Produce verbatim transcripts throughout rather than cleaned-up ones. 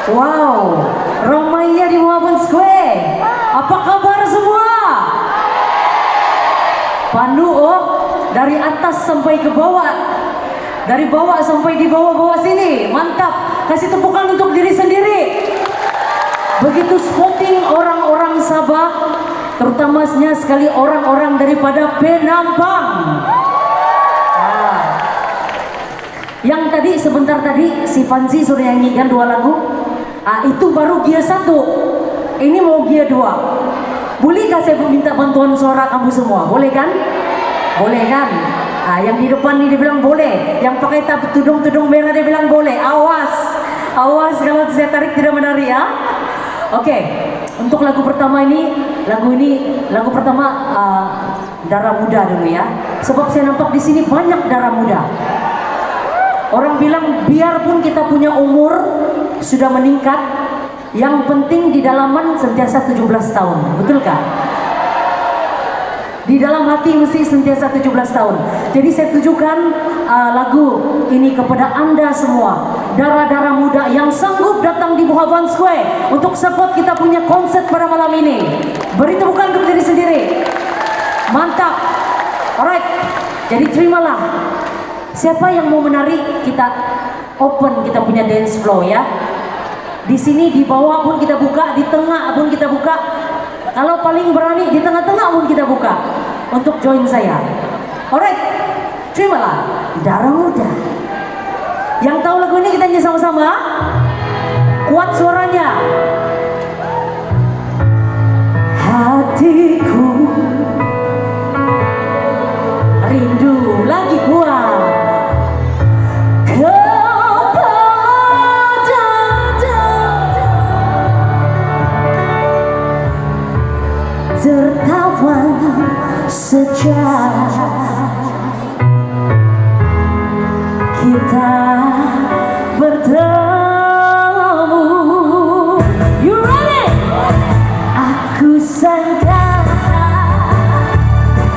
Wow, ramainya di Muhabun Square. Apa kabar semua? Panu, oh, dari atas sampai ke bawah, dari bawah sampai di bawah-bawah sini. Mantap. Kasih tepukan untuk diri sendiri. Begitu sporting orang-orang Sabah, terutamanya sekali orang-orang daripada Penampang. Ah. Yang tadi, sebentar tadi, si Fanzi sudah nyanyikan dua lagu. Ah, itu baru gear satu. Ini mau gear dua. Bolehkah saya minta bantuan suara kamu semua? Boleh kan? Boleh kan? Ah, yang di depan ni dia bilang boleh. Yang pakai tab-, tudung-tudung merah dia bilang boleh. Awas. Awas kalau saya tarik tidak menarik ya. Okey. Untuk lagu pertama ini, lagu ini, lagu pertama, ah, darah muda dulu ya. Sebab saya nampak di sini banyak darah muda. Orang bilang biarpun kita punya umur sudah meningkat, yang penting di dalaman sentiasa tujuh belas tahun. Betulkah? Di dalam hati mesti sentiasa tujuh belas tahun. Jadi saya tujukan, ah, lagu ini kepada anda semua, darah-darah muda yang sanggup datang di Buhavan Square untuk support kita punya konsert pada malam ini. Beri tepukan untuk diri sendiri. Mantap. Alright. Jadi terimalah. Siapa yang mau menari, kita open kita punya dance floor ya. Di sini, di bawah pun kita buka, di tengah pun kita buka. Kalau paling berani, di tengah-tengah pun kita buka untuk join saya. Alright. Terimalah, darah muda. Yang tahu lagu ini kita nyanyi sama-sama. Kuat suaranya. Hatiku rindu lagi kuat kepada tertawan sejak kita bertemu. You ready? Aku sangka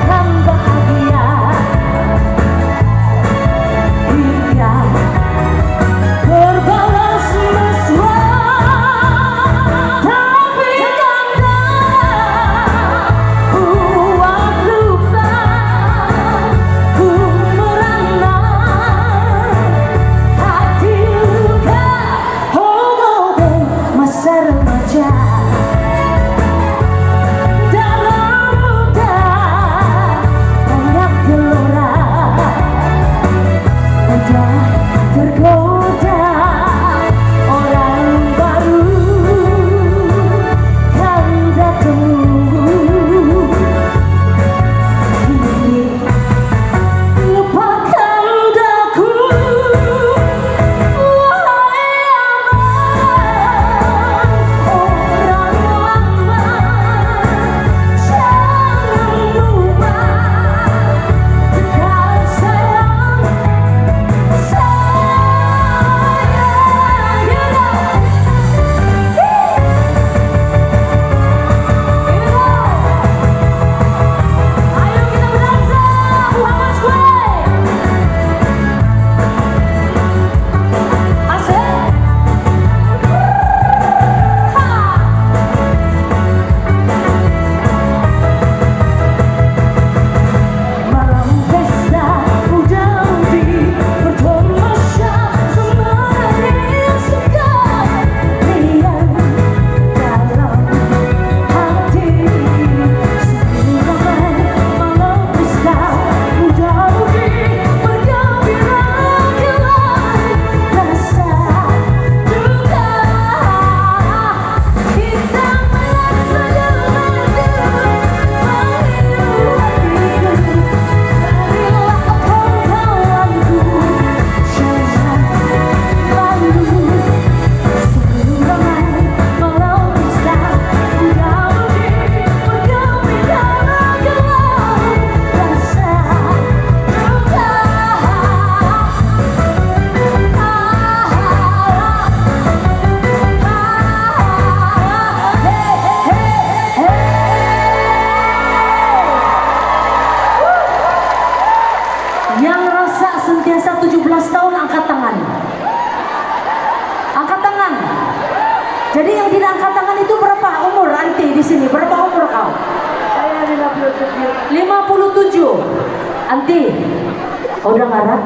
kan bahagia hingga berbalas mesra, tapi kau tak buat lupa. Jadi yang tidak angkat tangan itu berapa umur, Aunty, di sini? Berapa umur kau? Saya lima puluh tujuh. Lima puluh tujuh. Aunty, kau dengar, ah?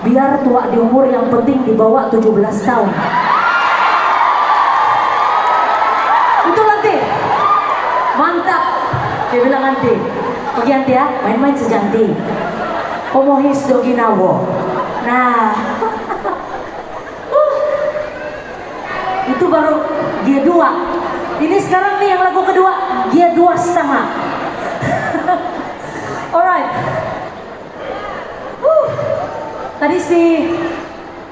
Biar tua di umur, yang penting dibawa tujuh belas tahun. Betul, Aunty? Mantap. Dia bilang, Aunty. Okey, Aunty, ya. Main-main saja, Aunty. Komohis doginawo. Nah. Itu baru gear dua. Ini sekarang nih yang lagu kedua, gear dua setengah. Alright. Huh. Tadi si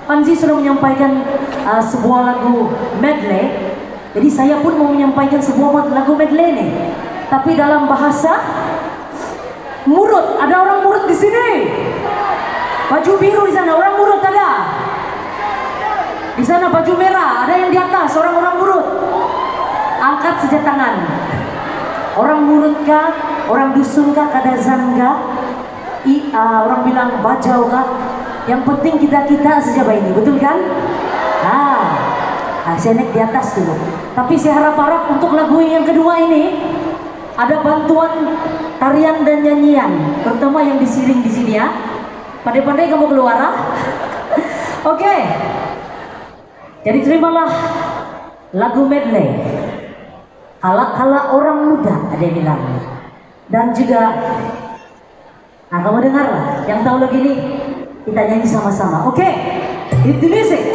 Panji sudah menyampaikan, uh, sebuah lagu medley. Jadi saya pun mau menyampaikan sebuah mod-, lagu medley nih. Tapi dalam bahasa Murut, ada orang Murut di sini? Baju biru di sana, orang Murut ada? Di sana baju merah, ada yang di atas, orang-orang Murut? Angkat saja tangan. Orang Murut kah? Orang Dusun kah? Kadazan kah? I, ah, orang bilang Bajau kah? Yang penting kita-kita saja bah ini, betul kan? Ah, ah, saya naik di atas dulu. Tapi saya harap-harap untuk lagu yang kedua ini, ada bantuan tarian dan nyanyian, terutama yang disiring di sini, ya. Pandai-pandai kamu keluar, ah. Okey. Jadi terimalah lagu medley. Kala-kala orang muda, ada yang bilang. Dan juga, nah, kamu dengar lah. Yang tahu lagi ni, kita nyanyi sama-sama. Okey. Hit the music.